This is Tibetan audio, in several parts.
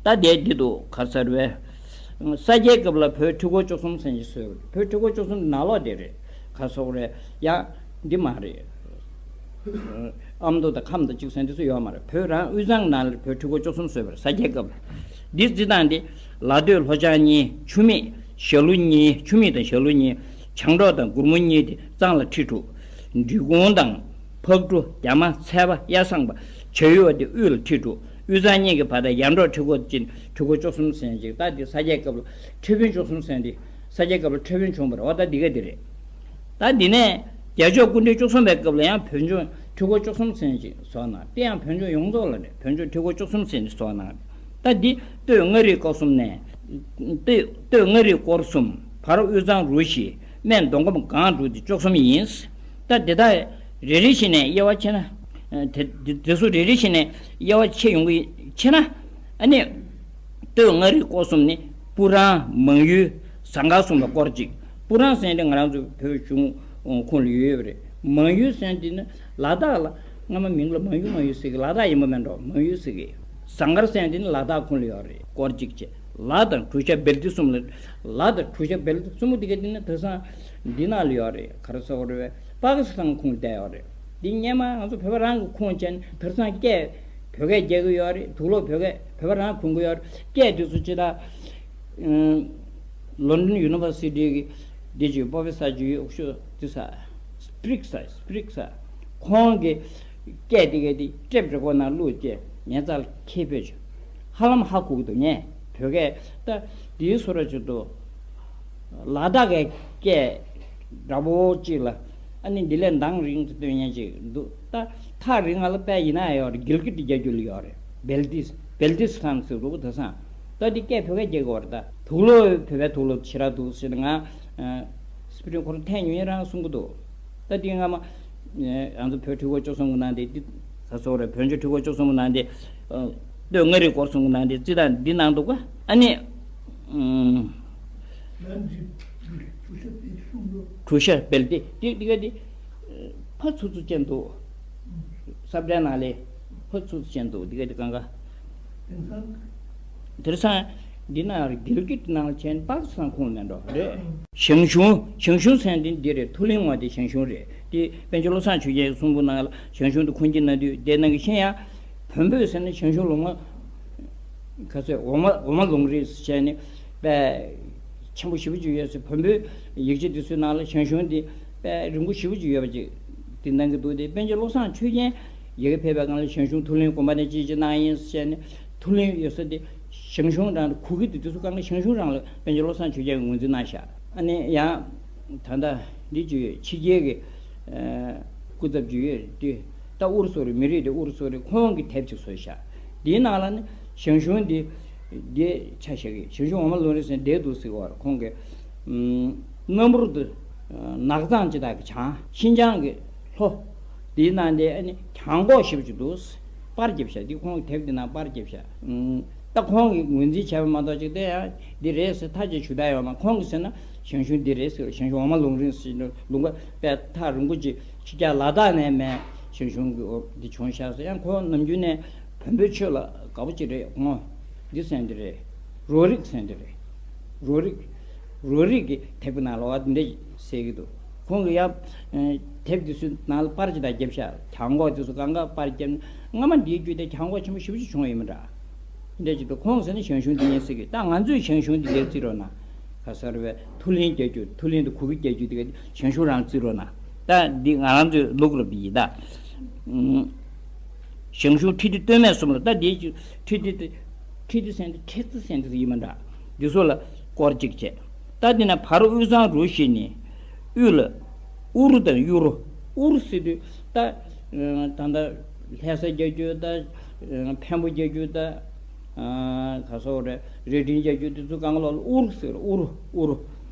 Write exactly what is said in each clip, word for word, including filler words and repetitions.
ད་དེ་འདི་འདུག་ག་ཚར་བས། ས་སྐྱའི་སྐབས་ལ་བོད་ཁྲི་སྐོར་བཅུ་གསུམ་ཟེར་གྱི་བཟོས་པ་རེད། བོད་ཁྲི་སྐོར་བཅུ་གསུམ་ནང་ལོགས་དེ་རེད། ག་སོག་རེད། ཡང་འདི་མ་རེད། ཨ་མདོ་དང་ཁམས་དང་གཅིག་ཟེར་འདི་ཚོ་ཡོད་མ་རེད། བོད་རང་དབུས་གཙང་ནང་ལ་བོད་ཁྲི་སྐོར་བཅུ་གསུམ་བཟོས་པ་རེད། ས་སྐྱའི་སྐབས་ལ། འདི་རྩི་སྟངས་འདི། ལ་སྟོད་ལྷོ་བྱང་གཉིས། ཆུ་མིག་ཞྭ་ལུ་གཉིས། ཆུ་མིག་དང་ཞྭ་ལུ་གཉིས། བྱང་འབྲོག་དང་གུར་མོ་གཉིས་དེ་གཙང་ལ་ཁྲི་དྲུག་འབྲི་གུང་དང་ཕག་གྲུ། རྒྱ་མ། ཚལ་པ། གཡའ་བཟང་པ། བྱ་ཡུལ་བ་དེ་དབུས་ལ་ཁྲི་དྲུག་དབུས་གཙང་གཉིས་ཀྱི་བར་དང་ཡར་འབྲོག་ཁྲི་སྐོར་ཅན། ཁྲི་སྐོར་བཅུ་གསུམ་ཟེར་ཅིག་ད་འདི་ས་སྐྱའི་སྐབས་ལ་ཁྲི་དཔོན་བཅུ་གསུམ་ཟེར་འདི། ས་སྐྱའི་སྐབས་ལ་ཁྲི་དཔོན་བྱུང་བ་རེད། འོ་ད་འདི་ག་འདི་རེད། ད་འདི་ནས་རྒྱལ་མཆོག་སྐུ་ཕྲེང་བཅུ་གསུམ་པའི་སྐབས་ལ་ཡང་བོད་ལྗོངས་ཁྲི་སྐོར་བཅུ་གསུམ་ཟེར་ཅིག་བཟོ་གནང་། དེ་ཡང་བོད་ལྗོངས་ཡོངས་རྫོགས་ལ་རེད། བོད་ལྗོངས་ཁྲི་སྐོར་བཅུ་གསུམ་ཟེར་ཅིག་བཟོ་གནང་། ད་འདི་སྟོད་མངའ་རིས་སྐོར་གསུམ་ནས། སྟོད་སྟོད་མངའ་རིས་སྐོར་གསུམ། བར་དབུས་གཙང་རུ་བཞི། སྨད་མདོ་ཁམས་སྒང་དྲུག་སྟེ་བཅུ་གསུམ་ཡིན། ད་དེ་དག་རེ་རེ་བཞིན་ནས་དབྱེ་བ་ཕྱེ་ན། དེ་དེ་དེ་ཚོ་རེ་རེ་བཞིན་ནས་དབྱེ་བ་ཕྱེ་ཡོང་གི་ཕྱེ་ན། ཨ་ནི། སྟོད་མངའ་རིས་སྐོར་གསུམ་ནི་སྤུ་རང་། མང་ཡུལ། ཟངས་དཀར་གསུམ་ལ་སྐོར་གཅིག་སྤུ་རང་ཟེར་དེ་ང་རང་ཚོ་བོད་གཞུང་ཁོངས་ལ་ཡོད་ཡོད་པ་རེད། མང་ཡུལ་ཟེར་དེ་ནི་ལ་དྭགས་ལ། སྔ་མ་མིང་ལ་མང་ཡུལ་མང་ཡུལ་ཟེར་གི། ལ་དྭགས་ཡིན་པ་མིན་འགྲོ། མང་ཡུལ་ཟེར་གི། ཟངས་དཀར་ཟེར་དེ་ནི་ལ་དྭགས་ཁོངས་ལ་ཡོད་རེད། སྐོར་གཅིག་བྱས། ལ་དང་གྲུ་ཤ་སྦལ་ཏི་གསུམ་ལ། ལ་དང་གྲུ་ཤ་སྦལ་ཏི་གསུམ་པོ་དེ་ག་དེ་ནི་དེང་སང་འདི་ནང་ལ་ཡོད་རེད། ག་རེ་ཟེར་དགོས་རེད་པས། པ་ཀི་སི་ཐན་ཁོངས་བསྡད་ཡོད་རེད། འདི་སྔོན་མ་ང་ཚོ་བོད་པ་རང་གི་ཁོངས་བྱས་ནས་དེང་སང་སྐད་བོད་སྐད་རྒྱག་གི་ཡོད་རེད། དུག་ལོག་བོད་སྐད་བོད་པ་རང་གོན་གི་ཡོད་རེད། སྐད་དེ་ཚོ་ཅི་ལྟར། ལོན་ཌོན་ཡུ་ནི་ཝར་སི་ཊི་གི་འདི་ཅིག་པོ་རོ་ཕེ་སར་ཅིག་ཡོད། འུ་ཤོ་དེ་ས་སི་པི་རིག་ས་སི་པི་རིག་ས་ཁོང་གི་སྐད་དེ་ག་དེ་ཊེབ་རེ་ཀོཌ་ནང་བླུགས་བྱས་ངའི་རྩ་ལ་འཁྱེར་ཕུལ་བྱུང་། ཧ་ལམ་ཧ་གོ་གི་འདུག་ངས་བོད་སྐད་ད་དེའི་བཟོ་འདྲ་ཅིག་འདུག་ལ་དྭགས་ཀྱི་སྐད་འདྲ་པོ་ཅིག་ལ། ཨ་ནི་འདི་ལས་མདངས་རིང་དུ་སྟོན་མཁན་ཅིག་འདུག་ད་ཐག་རིང་ང་ལ་དཔེ་ཡིན་ན་ཡོད་རེད། གིལ་གིད་རྒྱ་རྒྱུད་ལ་ཡོད་རེད། སྦལ་ཏི་སྦལ་ཏི་སི་ཐན་ཟེར་འདུག་དེང་སང་ད་འདི་སྐད་བོད་སྐད་རྒྱག་གི་ཡོད་རེད། ད་དུག་ལོག་བོད་པའི་དུག་ལོག་ཞེ་དྲག་འདུག་ཟེར་ནས་ང་སི་པི་རིང་ཁོ་རང་ཐེངས་ཉུང་ཉུང་རང་གསུང་གི་འདུག་ད་འདི་སྔ་མ་ང་ཚོ་བོད་ཁྲི་སྐོར་བཅུ་གསུམ་གི་ནང་དེ་འདི་ས་སོགས་རེད། བོད་ལྗོངས་ཁྲི་སྐོར་བཅུ་གསུམ་གི་ནང་དེ་སྟོད་མངའ་རིས་སྐོར་གསུམ་གི་ནང་དེ་རྩི་ད་འདི་ནང་འདུག་ག་ཨ་ནི། ཨུམ། གྲུ་ཤ་སྦལ་ཏི་འདི་འདི་ག་འདི་ཕ་ཚུ་ཚུ་ཅན་འདུག་ས་བཀྲའི་ནང་ལས་ཕ་ཚུ་ཚུ་ཅན་འདུག་འདི་ག་འདི་གང་ག་དེང་སང་འདི་ན་གིལ་གིད་ནང་ལ་ཆེན་པ་ཀི་སི་ཐན་ཁོངས་ནས་འགྲོ་རེད། ཞང་ཞུང་། ཞང་ཞུང་ཟེར་འདི་འདི་རེད། མཐོ་གླིང་བ་དེ་ཞང་ཞུང་རེད། དེ་པཎ་ཆེན་བློ་བཟང་ཆོས་རྒྱན་གསུང་འབུམ་ནང་ལ་ཞང་ཞུང་དུ་ཁོང་ཁྱིམ་ན་དུས་དེ་ནང་གི་ཤེས་ཡང་བོན་པོས་ཟེར་ན་ཞང་ཞུང་ལུང་མ། ག་ཚོད་འོ་མ་འོ་མ་ལུང་རིགས་བྱས་ནས་དཔེ་ཆེན་པོ་ཞེ་པོ་ཅིག་ཡོད་ཟེར། བོན་པོའི་ཡིག་ཆ་དེ་ཚོའི་ནང་ལ་ཞང་ཞུང་དེ་དཔེ་རིང་པོ་ཞེ་པོ་ཅིག་ཡོད་པ་ཅིག་དེ་གནང་གི་འདུག་དེ་པཎ་ཆེན་བློ་བཟང་ཆོས་རྒྱན་ཡ་གི་ཕེབས་པའི་སྒང་ལ་ཞང་ཞུང་མཐོ་གླིང་དགོན་པ་ནས་ཅི་ཅི་གནང་ཡིན་ཟེར་ནས་མཐོ་གླིང་ཡོད་ས་དེ་ཞང་ཞུང་རང་གུ་གེ་དེ་དེ་ཚོ་སྒང་ག་ཞང་ཞུང་རང་ལ་པཎ་ཆེན་བློ་བཟང་ཆོས་རྒྱན་གྱིས་ངོས་འཛིན་གནང་ཤག་ཨ་ནི་ཡང་ད་ལྟ་འདི་ཅིག་ཡོད། ཕྱི་རྒྱལ་གྱི་སྐུ་ཚབ་ཅིག་ཡོད་དེ། ད་ཨུ་རུ་སུ་རེད། མི་རིགས་དེ་ཨུ་རུ་སུ་རེད། ཁོང་གིས་དེབ་ཅིག་བཟོས་ཤག་དེའི་ནང་ལ་ནི་ཞང་ཞུང་འདི་འདི་ཆ་བཞག་གི། ཞང་ཞུང་འོ་མ་ལུང་རིགས་ཟེར་འདི་འདུག་ཟེར་བ་རེད། ཁོང་གིས་ཨམ་སྣམ་བུར་དུ་ནགས་གཙང་ཅི་དག་གི་བྱང་ཤིན་ཅང་གི་ལྷོ་དེའི་ནང་དེ་ཨ་ནི་གྱང་གོག་ཞེ་པོ་ཅིག་འདུག་པར་བརྒྱབ་ཤག་འདི་ཁོང་གི་དེབ་འདི་ནང་པར་བརྒྱབ་ཤག་ད་ཁོང་གིས་ངོས་འཛིན་བྱས་པ་མ་གཏོགས་ཅིག་དེ་ཡང་འདི་རེད་ཟེར་ཐག་བཅད་ཞུ་ད་ཡོད་མ། ཁོང་གིས་ཟེར་ན་ཞང་ཞུང་འདི་རེད་ཟེར། ཞང་ཞུང་འོ་མ་ལུང་རིགས་ཟེར་ལུང་པ་དཔེ་ཐག་རིང་པོ་ཅིག་ཕྱི་རྒྱལ་ལ་དྭགས་ནས་མེད། ཞང་ཞུང་གི་འོ་འདི་བྱུང་ཤག་ཟེར། ཡང་ཁོང་ནམ་རྒྱུན་ནས་བོན་པོའི་ཆོས་ལ་དགའ་པོ་ཅིག་རེད། ཁོང་འདི་ཟེར་འདི་རེད། རོ་རིག་ཟེར་འདི་རེད། རོ་རིག་རོ་རིག་གི་དེབ་ཀྱི་ནང་ལ་འོ་འདི་འདྲ་ཟེར་གྱི་འདུག་ཁོང་གིས་ཡང་དེབ་འདི་ཚོའི་ནང་ལ་པར་ཅིག་དང་བརྒྱབ་ཤག་གྱང་གོག་འདི་ཚོ་གང་ག་པར་བརྒྱབ་ནས་སྔ་མ་འདིའི་བརྒྱུད་དེ་གྱང་གོག་ཆེན་པོ་ཞེ་པོ་ཅིག་བྱུང་ཡོད་མི་འདྲ། འདི་འདྲ་ཅིག་འདུག་ཁོང་ཟེར་ན་ཞང་ཞུང་འདི་ཡིན་ཟེར་གི། ད་ང་ཚོས་ཞང་ཞུང་འདི་འདིར་བརྩི་རོགས་གནང་། ག་ས་རེད་པས། མཐོ་གླིང་རྒྱལ་རྒྱུད། མཐོ་གླིང་དུ་གུ་གེ་རྒྱལ་རྒྱུད་འདི་ག་ཞང་ཞུང་རང་བརྩི་རོགས་གནང་། ད་འདི་ང་རང་ཚོའི་ལུགས་རབ་འདི་ཡིན་ད། ཞང་ཞུང་ཁྲི་སྡེ་སྟོད་སྨད་གསུམ་ལ། ད་འདི་ཁྲི་སྡེ་ཁྲི་སྡེ་ཟེར་འདི་ཁྲི་སྡེ་ཟེར་འདི་ཡིན་མ་འདྲ། འདི་ཚོ་ལ་སྐོར་གཅིག་བྱས། ད་འདི་ན་བར་དབུས་གཙང་རུ་བཞི་ནི། དབུས་ལ་ཨུ་རུ་དང་གཡུ་རུ། ཨུ་རུ་ཟེར་དུས་ད་ད་ལྟ་ལྷ་ས་རྒྱལ་རྒྱུད་ད་འཕན་པོ་རྒྱལ་རྒྱུད་ད། ག་སོགས་རེད། རྭ་སྒྲེང་རྒྱལ་རྒྱུད་དེ་ཚོ་གང་ལོག་ལ་ཨུ་རུ་ཟེར། ཨུ་རུ་ཨུ་རུ།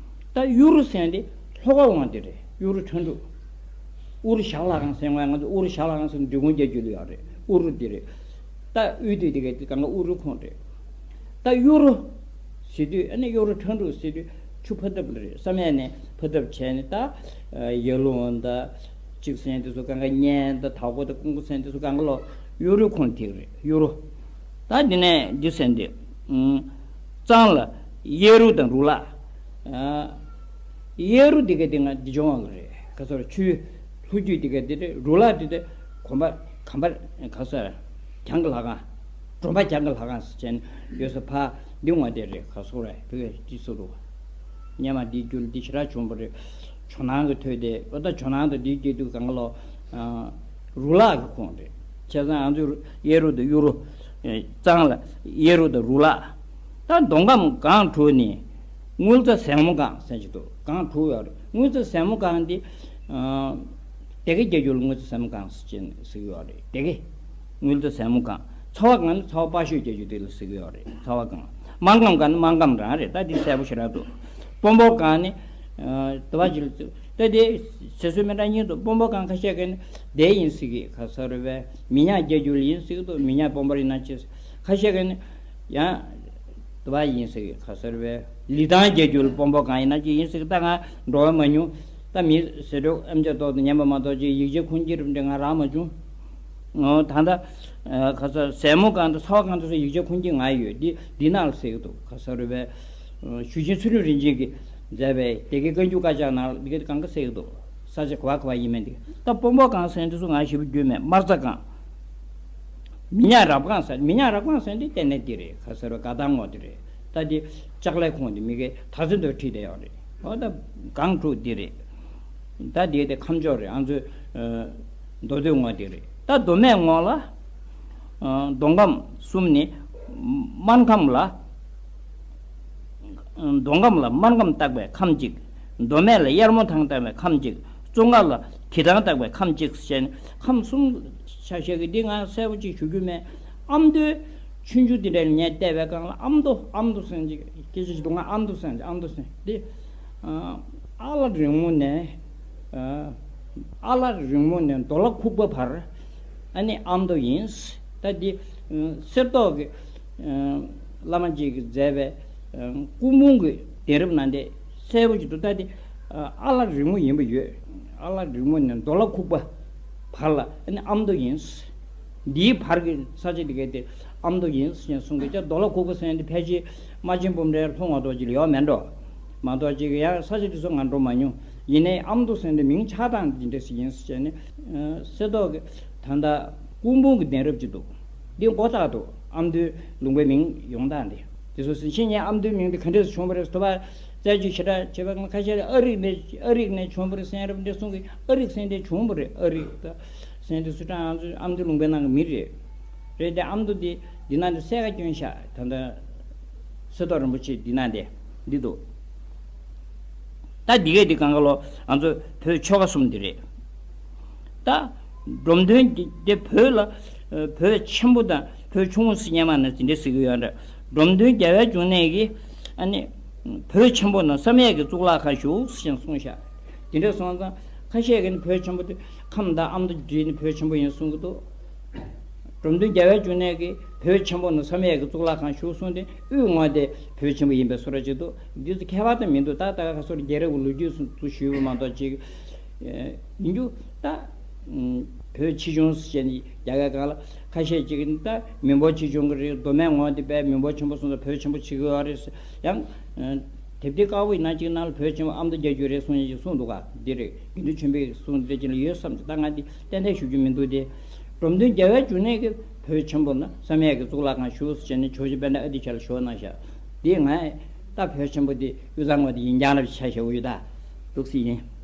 ད་གཡུ་རུ་ཟེར་འདི་ལྷོ་ཁ་འོང་དེ་རེད། གཡུ་རུ་ཁྲོན་ཕྲུག་ཨུ་རུ་ཞག་ལྷ་ཁང་ཟེར་བ། ང་ཚོ་ཨུ་རུ་ཞག་ལྷ་ཁང་ཟེར་འབྲི་གུང་རྒྱལ་རྒྱུད་ལ་ཡོད་རེད། ཨུ་རུ་འདི་རེད། ད་དབུས་སྟོད་དེ་ག་དེ་གང་ག་ཨུ་རུ་ཁོངས་རེད། ད་གཡུ་རུ་ཟེར་དུས་ཨ་ནི་གཡུ་རུ་ཁྲོན་ཕྲུག་ཟེར་དུས་ཆུ་ཕ་ཐབ་ལ་རེད། བསམ་ཡས་ནས་ཕ་ཐབ་བྱས་ནས་ད་ཡར་ཀླུང་ད་གཅིག་ཟེར་དེ་ཚོ་གང་ག་གཉན་ད་དྭགས་པོ་ད་ཀོང་པོ་ཟེར་དེ་ཚོ་གང་ག་ལོག་གཡུ་རུ་ཁོངས་དེ་རེད། གཡུ་རུ། ད་འདི་ནས་འདི་ཟེར་འདི། གཙང་ལ་གཡས་རུ་དང་རུ་ལག་གཡས་རུ་དེ་ག་དེ་ང་འདི་སྦྱོང་བ་རེད། ག་ཚོད་ཆུ་ལྷུ་རྒྱུད་དེ་ག་དེ་རེད། རུ་ལག་དེ་དེ་གོམ་པ་གམ་པ་ག་ཚོད་གྱང་གི་ལྷ་ཁང་། གྲོམ་པ་གྱང་གི་ལྷ་ཁང་ཟེར་བྱས་ནས་ཡོད་ས་ཕ་འདི་ངོ་དེ་རེད། ག་ཚོད་རེད་བོད་སྐད་འདི་ཚོ་རུ། སྔོན་མ་འདི་རྒྱུད་འདི་ཞེ་དྲག་བྱུང་བ་རེད། ཇོ་ནང་གི་ཐོས་དེ་ཨོ་ད་ཇོ་ནང་དུ་འདི་རྒྱུད་དུ་གང་ག་ལོ། རུ་ལག་གི་ཁོངས་རེད། བྱས་ཙང་ང་ཚོས་གཡས་རུ་དང་གཡོན་རུ། གཙང་ལ་གཡས་རུ་དང་རུ་ལག་ད་མདོ་ཁམས་སྒང་དྲུག་ནི་དངུལ་རྩྭ་ཟལ་མོ་སྒང་ཟེར་གྱི་འདུག་སྒང་དྲུག་ཡོད་རེད། དངུལ་རྩྭ་ཟལ་མོ་སྒང་འདི། སྡེ་དགེ་རྒྱ་འགྱུར་དངུལ་རྩྭ་ཟལ་མོ་སྒང་ཟེར་གྱི་ཡོད་རེད། སྡེ་དགེ་དངུལ་རྩྭ་ཟལ་མོ་སྒང་། ཚ་བ་སྒང་ནི་ཚ་བ་དཔའ་ཤོད་རྒྱ་འགྱུར་དེ་ལ་ཟེར་གྱི་ཡོད་རེད། ཚ་བ་སྒང་། སྨར་ཁམས་སྒང་ནི་སྨར་ཁམས་རང་རེད། ད་འདི་གསལ་པོ་ཞེ་དྲག་འདུག་སྤོ་འབོར་སྒང་ནི། དུ་བ་ཅིག་ལ་བཙུགས་ད་དེ་ཟེར་སྲོལ་མི་འདྲ་གཉིས་འདུག་སྤོ་འབོར་སྒང་ཁ་ཤས་ཀྱིས་ནི་དེ་ཡིན་ཟེར་གི་ག་ས་རུ་བས་མི་ཉག་རྒྱ་འགྱུར་ཡིན་ཟེར་གི་འདུག་མི་ཉག་སྤོ་འབོར་ཡིན་ན་ཅི། ཁ་ཤས་ཀྱིས་ནི་ཡང་དུ་བ་ཡིན་ཟེར་གི་ག་ས་རུ་བས་ལི་ཐང་རྒྱ་འགྱུར་སྤོ་འབོར་སྒང་ཡིན་ན་ཅི་ཡིན་ཟེར་གི་ད་ང་འགྲོ་བ་མ་མྱོང་། ད་མི་ཟེར་འགྲོ་ཨེམ་ཆི་ཏོག་ཏུ་ཉན་པ་མ་གཏོགས་ཅི་ཡིག་ཆ་ཁུངས་སྐྱེལ་རུ་འདྲ་ང་རག་མ་བྱུང་། ད་ལྟ་ག་ས་ཟལ་མོ་སྒང་དང་ཚ་བ་སྒང་དུ་སོགས་ཡིག་ཆ་ཁུངས་སྐྱེལ་ང་ཡོད་འདི་འདི་ནང་ལ་ཟེར་གི་འདུག་ག་ས་རུ་བས། ཞུ་ཆེན་ཚུལ་ཁྲིམས་རིན་ཆེན་གྱིས་མཛད་པའི་སྡེ་དགེ་བཀའ་འགྱུར་དཀར་ཆག་ནང་ལ་འདི་ག་གང་ག་ཟེར་གྱི་འདུག་ས་ཆ་ག་བ་ག་བ་ཡིན་མིན་འདི་ད་སྤོ་འབོར་སྒང་ཟེར་འདི་ཚོ་ང་ཞིབ་རྒྱུས་མེད། སྨར་རྩྭ་སྒང་། མི་ཉག་རབ་སྒང་ཟེར་མི་ཉག་རབ་སྒང་ཟེར་འདི་གཏན་ནས་འདི་རེད། ག་ཟེར་བ་དགའ་ཐང་ངོ་འདི་རེད། ད་འདི་ལྕགས་ལའི་ཁོངས་འདི་མི་གའི་ད་ཚོད་འདོད་ཁྲིད་བསྡད་ཡོད་རེད། འོ་ད་སྒང་དྲུག་འདི་རེད། ད་འདི་དེ་ཁམས་ཕྱོགས་རེད། ཨ་ཚོས་མདོ་སྟོད་ངོ་འདི་རེད། ད་མདོ་སྨད་ངོ་ལ། མདོ་ཁམས་གསུམ་ནི། སྨར་ཁམས་ལ། མདོ་ཁམས་ལ་སྨར་ཁམས་བཏགས་པའི་ཁམས་གཅིག་མདོ་སྨད་ལ་གཡར་མོ་ཐང་བཏགས་པའི་ཁམས་གཅིག་ཙོང་ཁ་ལ་གྱི་ཐང་བཏགས་པའི་ཁམས་གཅིག་ཟེར་ནས་ཁམས་གསུམ་ཆ་བཞག་གི་འདི་ང་གསལ་པོ་ཅིག་ཞུ་རྒྱུ་མེད། ཨ་མདོའི་ཆུང་ཆུང་འདི་འདྲ་ལ་ངས་བལྟས་པའི་སྒང་ལ་ཨ་མདོ་ཨ་མདོ་ཟེར་གྱི་སྐད་ཆ་ཞིག་འདུག་ང་ཨ་མདོ་ཟེར་གྱི་ཨ་མདོ་ཟེར་འདི། ཨ་ལ་རིང་མོ་ནས། ཨ་ལ་རིང་མོ་ནས་མདོ་ལ་ཁུག་པ་བར། ཨ་ནི་ཨ་མདོ་ཡིན། ད་འདི་གསེར་ཏོག་གི་བླ་མ་གཅིག་གིས་མཛད་པའི་སྐུ་འབུམ་གྱི་གདན་རབས་ནང་དེ་གསལ་པོ་ཅིག་འདུག་ད་འདི་ཨ་ལ་རིང་མོ་ཡིན་པ་ཡོད། ཨ་ལ་རིང་མོ་ནས་མདོ་ལ་ཁུག་པ་བར་ལ་ཨ་ནི་ཨ་མདོ་ཡིན། འདིའི་བར་གྱི་ས་ཆ་འདི་གའི་དེ་ཨ་མདོ་ཡིན་ཞེས་གསུང་གི་ཅག་མདོ་ལ་ཁུག་པ་ཟེར་འདི་ཕལ་ཆེར་རྨ་ཆེན་སྤུངས་འདྲའི་ལྷོ་ངོ་ཐོག་ཅིག་ལ་ཡོད་མེད་འགྲོ། མ་གཏོགས་ཅིག་ཡང་ས་ཆ་དེ་ཚོ་ང་འགྲོ་མ་མྱོང་། ཡིན་ནའི་ཨ་མདོ་ཟེར་འདི་མིང་ཆགས་སྟངས་འདི་འདྲ་ཞིག་ཡིན་ཞེས་ནས་གསེར་ཏོག་གི་ད་ལྟ་སྐུ་འབུམ་གྱི་གདན་རབས་ཅིག་འདུག་འདི་མགོ་བཏགས་འདུག་ཨ་མདོའི་ལུང་པའི་མིང་ཡོང་སྟངས་འདི། དེ་ཚོ་ཟིན་ཤེས་ཉན་ཨ་མདོའི་མིང་འདི་ག་འདྲས་སུ་བྱུང་བ་རེད། ཐོ་བ་རྩད་གཅོད་ཞེ་དྲག་བྱེད་པ་ཁ་ཤས་ཨ་རིག་ནས་ཨ་རིག་ནས་བྱུང་བ་རེད་ཟེར་རབས་འདྲ་གསུང་གི་ཨ་རིག་ཟེར་འདི་བྱུང་བ་རེད། ཨ་རིག་ད་ཟེར་འདི་སུ་ཀྲང་ཨ་མདོ་ལུང་པའི་ནང་གི་མི་རེད། རེད་དེ་ཨ་མདོ་འདི་འདི་ནང་དུ་གསལ་ཁ་བསྐྱོན་ཤག་ད་ལྟ་གསེར་ཏོག་རིན་པོ་ཆེ་འདི་ནང་དེ་འདི་འདུག་ད་འདི་གས་འདི་གང་ག་ལོ་ང་ཚོ་བོད་ཆོལ་ཁ་གསུམ་འདི་རེད། ད་འབྲོམ་སྟོན་འདི་བོད་ལ་བོད་ཆེན་པོ་དང་བོད་ཆུང་ངུ་ཟེར་སྔོན་མ་ནས་འདི་འདྲ་ཟེར་གི་ཡོད་རེད། འབྲོམ་སྟོན་རྒྱལ་བའི་འབྱུང་གནས་ཀྱིས་ཨ་ནི་བོད་ཆེན་པོ་ནང་བསམ་ཡས་ཀྱི་གཙུག་ལག་ཁང་བཞུགས་ཟེར་གསུངས་ཤག་འདི་འདྲ་སོང་ཙང་ཁ་ཤས་ཀྱིས་ནི་བོད་ཆེན་པོ་དེ་ཁམས་དང་ཨ་མདོ་བརྒྱུད་ནས་བོད་ཆེན་པོ་ཡིན་གསུང་གི་འདུག་འབྲོམ་སྟོན་རྒྱལ་བའི་འབྱུང་གནས་ཀྱིས་བོད་ཆེན་པོ་ནང་བསམ་ཡས་ཀྱི་གཙུག་ལག་ཁང་བཞུགས་གསུངས་ཏེ་དབུས་ངོས་དེ་བོད་ཆེན་པོ་ཡིན་པའི་བཟོ་འདྲ་ཅིག་འདུག་འདི་ཚོ་ཁྱད་པར་དུ་མི་འདུག་ད་ལྟ་ཁ་སོར་རྒྱལ་རབས་ཀྱི་ལོ་རྒྱུས་སུ་ཞུས་པ་མ་གཏོགས་ཅིག་ཡིན་རྒྱུ་ད་བོད་ཆེ་ཆུང་ཟེར་ནས་རྒྱ་གར་སྒང་ལ་ཁ་ཤས་ཅིག་ནི་ད་མི་འབོར་ཆེ་ཆུང་གི་རེད། མདོ་སྨད་ངོས་དེ་པས་མི་འབོར་ཆེན་པོ་སོང་ཙང་བོད་ཆེན་པོ་བྱེད་ཀྱི་ཡོད་རེད། ཡང་དེབ་ཐེར་དཀར་པོ་ཡིན་ན་ཅིག་ནང་ལ་བོད་ཆེན་པོ་ཨ་མདོ་རྒྱ་འགྱུར་རེད་གསུངས་ཡིན་ཅིག་གསུངས་འདུག་ག་འདི་རེད། དགེ་འདུན་ཆོས་འཕེལ་གྱིས་གསུངས་འདི་ཅིག་ལ་ཡོད་བསམ་ཅིག་ད་ང་འདི་ཏན་ཏན་ཞུ་རྒྱུ་མི་འདུག་སྟེ། འབྲོམ་སྟོན་རྒྱལ་བའི་འབྱུང་གནས་ཀྱིས་བོད་ཆེན་པོ་ན་བསམ་ཡས་ཀྱི་གཙུག་ལག་ཁང་བཞུགས་ཟེར་ནས་ཇོ་བོ་རྗེ་དཔལ་ལྡན་ཨ་ཏི་ཤ་ལ་ཞུ་གནང་ཤག་འདི་ང་ད་བོད་ཆེན་པོ་འདི་དབུས་གཙང་ངོས་དེ་ཡིན་རྐྱང་རབ་ཆ་བཞག་ཡོད་ད་འདུག་སྲིད་ཡིན།